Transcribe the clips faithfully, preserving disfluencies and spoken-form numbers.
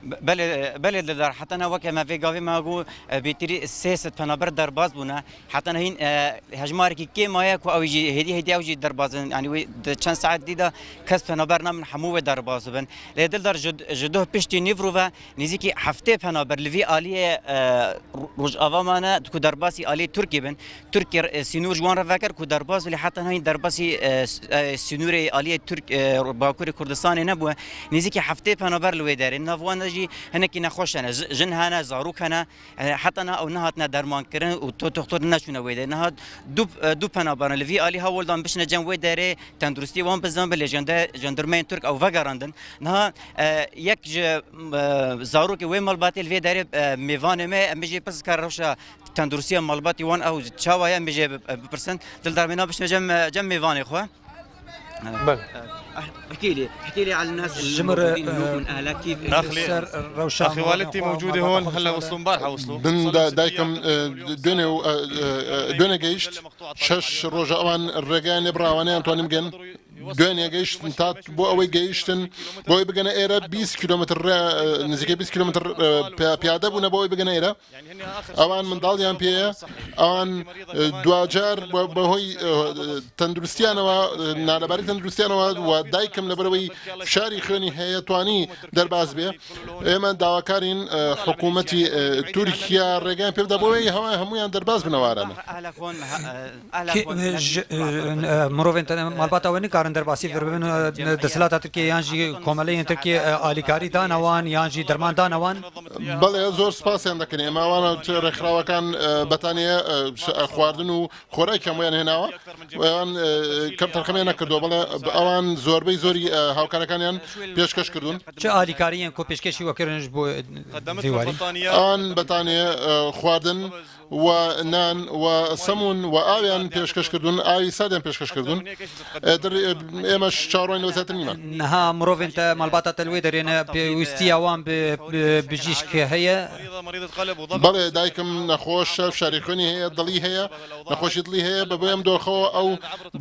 Belê, belê Dildar, heta niha weke me vê gavê me got, e, bêtirî sê sed penaber derbas bûne. Heta niha hîn, e, hejmarekî kêm maye ku ew jî hêdî hêdî ew jî derbas in. Yanî wê di çend saet dî de kes penaber namin, hemû wê derbas bibin. Lê Dildar, ji, ji doh piştî nîvro ve nêzîkî heftê penaber li vî aliyê, e, Ro-, Rojava mane, ku derbasî aliyê Tirkiyê bin. Tirkiye, e, sînor ji wan re vekir ku derbas, lê heta niha hîn derbasî, e, s-, e, sînorê aliyê Tirk, e, Bakurê Kurdistanê nebûye. Nêzîkî heftê penaber li wê derê. Nav wan de jî hinekî nexweş hene. Ji-, jin hene, zarok hene. E, heta niha ew nehatine dermankirin û to-, doktor neçûne wê derê. Niha du, e, du penaberan li vî alî hewldan bişine cem wê derê, tenduristiyê wan bizan, lê jende-, jandarmeyên Tirk ew vegerandin. Niha, e, yek ji, e, zarokê wê malbatê li vê derê, e, mêvanê me, em bijî pirs ka rewşa tenduristiya malbatî wan ew çawa ye, em bijî bi-, bipirsin. Dildar, me nabişne cem, cem mêvanê xwe. Belê. احكي لي، احكي لي على الناس Ji min re, الموجودين هناك من أهلك، كيف، ser rewşa أخي والدتي موجودة هون، هلا وصلوا، امبارحة وصلوا. Min da-, daykim, e, dönê, e, e, e, dönê gehişt. Şeş roja ewan rêgeyan lê birawanê an tonim gen. Dönê gehiştin tat, bo ew gehiştin, bo ew bigene êre bîst kilometre, e, nizîkê bîst kilometre, e, pi-, piyade bûne bo ew bigene êre. Ewan mendaliyan pê ye, ewan, e, duacar bi, bi hoy, e, e, tenduristiyanê we, e, nalebarî tenduristiyanê we, we daykim li ber wî fişarî xwênî heye, twanî derbas bê. Ême dawakarîn, e, hikûmetî, e, Tirkiye rêgeyan pê bide bo wê hewa hemûyan derbas bine wara me. Kê, e, ji, e, e, mirovên te, malbata we nikarin derbasî vir bibin, e, desthilata Tirkiye yan jî komeleyên Tirkiye, e, alîkarî dane wan yan jî derman dane wan? Belê, zor spasiyan dikin. Ême wana tu rêkxirawekan, e, betaniye, e, ş-, e, xwarin û xorekî hemûyan hênawa. Wan, e, kêm terximiye nekirdo. Belê, ewan zorbey zorî, e, hawkarekaniyan pêşkeş kirdûn. Çi alîkariyên ku pêşkêşî we kirin ji bo, e, vî warî? An betaniye, e, xwarin, و نان و سەمون و ئاویان پێشکەش کردوون، ئاوی ساردیان پێشکەش کردوون. ئە، در-، ئێمەش چاوەڕوانی لەوە زیاتر نیمان. Niha mirovên te, malbata te li wê derê ne, pêwîstiya wan bi, bi bijîşk heye? بەڵێ، دایکم نەخۆشە، فشاری خوێنی هەیە، دڵی هەیە، نەخۆشی دڵی هەیە، بە بۆ ئەم دۆخەوە ئەو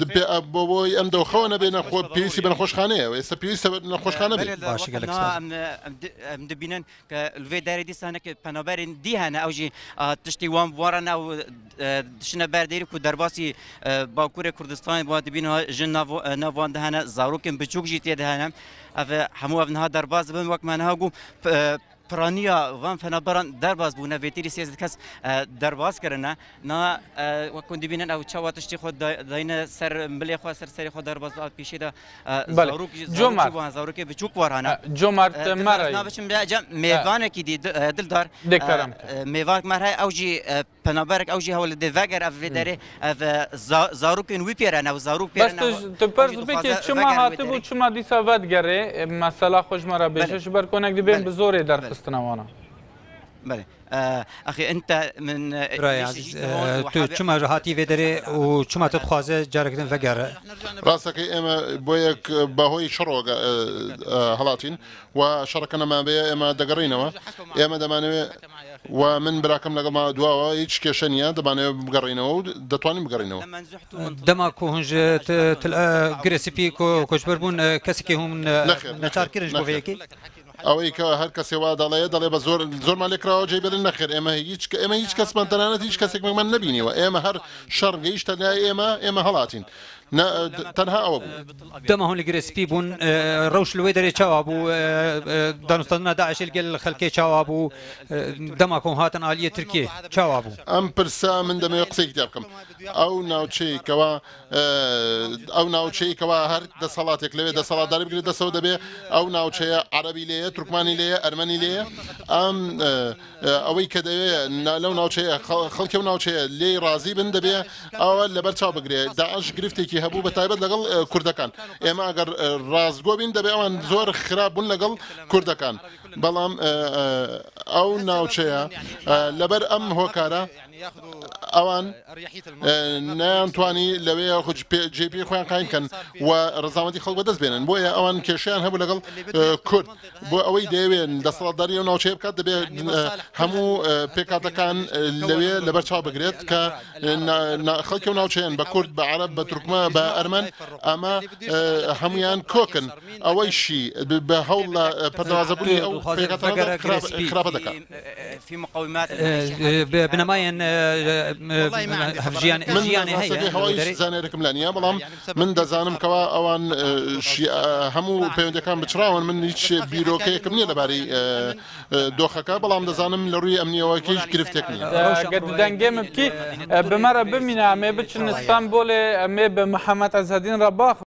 دبێ-، بۆ بۆی ئەم دۆخەوە نەبێ نەخۆ-، پێویستی بە نەخۆشخانەیە، ئێستا پێویستە بە نەخۆشخانە بێت. باشە، گەلەک سپاس. ئەم، ئەم د-، ئەم دبینن کە li vê derê dîsa hinekî penaberên dî hene, ew jî, a, tiştî wan bi wan re ne û, e, dişine ber derî ku derbasî, e, Bakurê Kurdistanê bi wan dibînin, jin nav, e, nav wan de hene, zarokên biçûk jî tê de hene. Ev, e, hemû ev niha derbas dibin, wek me niha got, p-, e, piraniya van penaberan derbas bûne, vêtirî sêzdeh kes, e, derbas kirine. Na, e, wek hûn dibînin ew çawa tiştî xwe da-, dayine ser milê xwe, ser serê xwe derbas, a pêşê de, e, Belê. Zarok jî, zarok jî Comart. Wan, zarokê biçûk war hene. E, Comart, e, Dildar, Merayî. Navê çi min, e, cem, e, mêvanekî dî, di-, e, Dildar. Dê kerem ke. E, e, mêvanek me heye, ew jî, e, penaberek, ew jî hewl dê veger ev vê derê, ev, e, za-, zarokên wî pêre ne, ew zarok pêre ne. Bes tu, tu perz bikî çima hatibû, çima dîsa vedigerê, e, mesela xwe ji me re bêje, ji ber konek dibên bi zorê derxistina wana. Belê. Ee, axî ente min, e, Birayê ezîz, e, tu çima hatî vê derê û çima tu dixwaze careke din vegere? Rast e, ême bo yek, e, behoyî şero, e, e, helatîn. Wa şerekene me bê, ême degerînewe. Ême demanê wê, wa min birakim legel ma duwawa, hiç kêşe niye, demanê wê bigerînewe û detwanîn bigerînewe. Dema ku hûn ji ti-, til-, e, Girê Spî ku koçber bûn, e, kesekî hûn, e, neçar kirin ji bo vê yekê? ئەوەی کە هەر کەسێ وا دەڵێ، دەڵێ بە زۆر، زۆرمان لێ کراوە جێی بێلن. نەخێر، ئێمە هیچ کە-، ئێمە هیچ کەسمان، تەنانەت هیچ کەسێکمان نەبینیوە. ئێمە هەر شەڕ گەیشتە لای ئێمە، ئێمە هەڵاتین. نە، تەنها ئەوە بوو. Dema hûn li Girê Spî bûn, e, rewş li wê derê çawa bû? E, e, danûstandina DAIŞê li gel xelkê çawa bû? E, dema ku hûn hatin aliyê Tirkiyê çawa bû? ئەم پرسە من دەمەوێت قسەیەکی تیا بکەم. ئەو ناوچەی کەوا ئەو ناوچەی کەوا هەر دەسەڵاتێک لەوێ دەسەڵاتداری بگرێت دەستەوە دەبێ، ئەو ناوچەیە عەرەبی لێیە، تورکمانی لێیە، ئەرمەنی لێیە. ئەم، ئە، ئە، ئەوەی کە دەوێ نا-، لەو ناوچەیە خەڵ-، خەڵکی ئەو ناوچەیە لێی ڕازی بن، دەبێ ئەوە لەبەر چاو بگرێ. داعش گرفتێکی هەبوو بە تایبەت لەگەڵ، ئە، کوردەکان. ئێمە ئەگەر، ئە، ڕاستگۆ بین، دەبێ ئەوان زۆر خراپ بوون لەگەڵ کوردەکان. بەڵام، ئە، ئە، ئەو ناوچەیە، ئە، لەبەر ئەم هۆکارە ئەوان نەیانتوانی لەوەیە خۆ جێ پێی خۆیان قایم بکەن و ڕەزامەتی خەڵک بەدەست بێنن. بۆیە ئەوان کێشەیان هەبوو لەگەڵ کورد، بۆ ئەوەی دەیەوێن دەسەڵاتداری ئەو ناوچەیە بکات، دەبێت هەموو پێکاتەکان لەوێ لەبەر چاو بگرێت کە خەڵکی و ناوچەیان بە کورد، بە عەرەب، بە تورکمە، بە ئەرمەن، ئەمە هەمویان کۆکن. ئەوەیشی بە هەوڵ لە پەردەوازەبوونی ئەو پێکاتانە خراپە دەکات. بنەمایەن هەفژیان ژیانێ هەیە. زانێرەکم لە نیە، بەڵام من دەزانم کەوا ئەوان هەموو پەیوەندەکان بچراون. من هیچ بیرۆکەیەکم نییە لەبارەی دۆخەکە، بەڵام دەزانم لە ڕووی ئەمنیەوەکیش گرفتێک نییە. گەر دەنگێ من بکی بمەرە بمینە ئەمێ بچن ئیستانبولێ ئەمێ بە محەممەد ئەزهەدین ڕەباخ